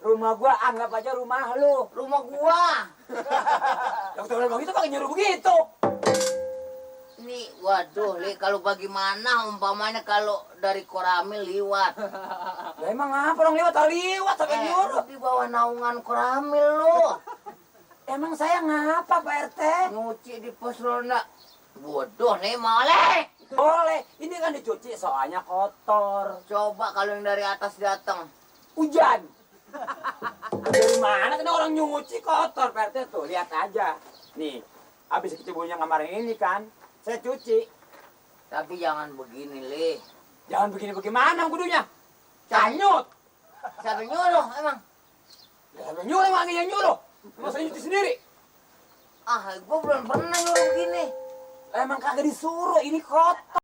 Rumah gua anggap aja rumah lu. Rumah gua. Dokter bilang begitu pakai nyuruh begitu. Ini waduh, Li, kalau bagaimana umpamanya kalau dari Koramil liwat. Lah emang apa orang liwat sampai nyuruh. Di bawah naungan Koramil lu. Emang saya ngapa Pak RT? Nyuci di pos ronda. Bodoh nih, boleh. Boleh, ini kan dicuci soalnya kotor. Coba kalau yang dari atas datang. Hujan. Dari mana kan orang nyuci kotor Pak RT tuh, lihat aja. Nih, habis keceburnya kemarin ini kan, saya cuci. Tapi jangan begini, Li. Jangan begini bagaimana kudunya? Canyut. Siapa nyuruh emang? Ya nyuruh emang yang nyuruh. Masa nyuci sendiri? Ah, gua belum pernah nyuruh begini. Emang kagak disuruh, ini kotor.